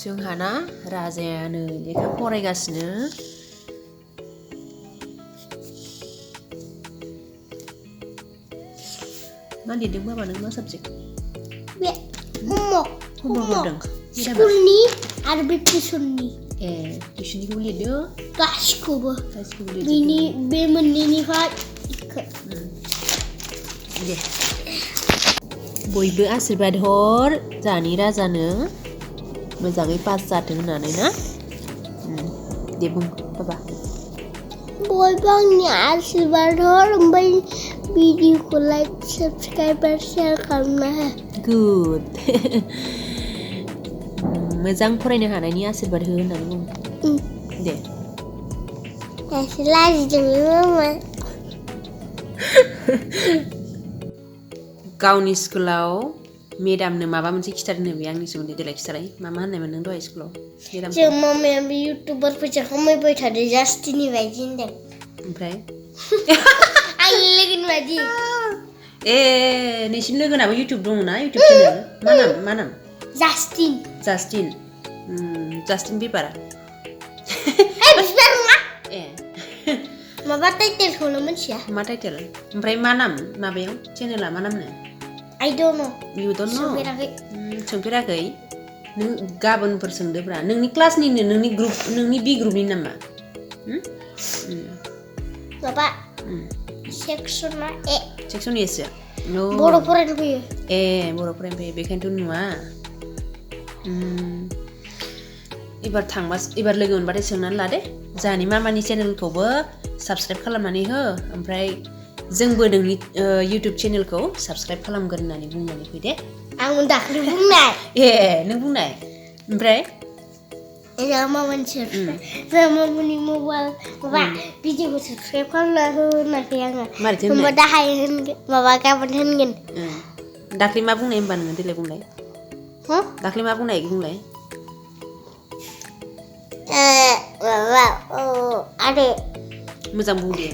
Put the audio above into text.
जोंहाना राजाया नै लेखा फरायगासिनो। मा लिरदों बाबा नों मा साबजेक्ट? बे होमवर्क हरदों स्कुलनि आरो बे टिउसननि। ए टिउसननिखौबो लिरदो गासिखौबो लिरजोबदो। बेनि बे मोननैनिफ्राय दे बयबो आशीर्बाद हर जाहानि राजानो मोजाङै पास जाथों होननानै ना। दे बुं बाबा। बयबो आंनि आशीर्बाद हर ओमफ्राय भिडिअखौ लाइक साबस्क्राइब आरो शेयार खालामना हो। गुड मोजां फरायनो हानायनि आशीर्बाद हो होननानै बुं दे। एसे लाजिदोंलै मामा। गावनि स्कुलाव मेडामनो माबा मोनसे खिथादोंनो बे आंनि सोमोन्दै देलाय खिथालाय मा होननायमोन नों दहाय स्कुलाव मेडामखौ? जों मामाया बे इउटुबार फैसा खामायबाय थादों जास्टिननि बायदि होनदों। ओमफ्राय आंनि लोगोनि बायदि। ए नोंसिनि लोगोनाबो इउटुब दङ ना इउटुब चेनेल मा नाम? जास्टिन बिबार। बिबार नङा। ए माबा टाइटेलखौनो मिथिया। मा टाइटेल? ओमफ्राय मा नाम माबायाव चेनेला मा नामनो? I don't know. You don't know? सोंफेराखै। सोंफेराखै? नों गाबोनफोर सोंदोब्रा। नोंनि क्लासनिनो नोंनि बि ग्रुपनि नामा? माबा सेक्सना ए। सेक्सन एसो? बर' फरायनो फैयो। ए बर' फरायनो फैयो बेखायनोथ' नुवा। एबार लोगो मोनबाथाय सोंनानै ला दे। जाहानि मामानि चेनेलखौबो साबस्क्राइब खालामनानै हो ओमफ्राय जोंबो नोंनि इउटुब चेनेलखौ साबस्क्राइब खालामगोन होननानै बुंनानै फै दे। आं दाख्लै बुंनाय। ए नों बुंनाय ओमफ्राय? जोंहा मामानि मबाइल माबा भिडिअखौ साबस्क्राइब खालामना हो होनाखै आङो। होमबा दाहाय होनगोन माबा गाबोन होनगोन। दाख्लै मा बुंनाय होमबा नोङो देलाय बुंलाय? दाख्लै मा बुंनाय बुंलाय? माबा आरो मोजां बुं दे।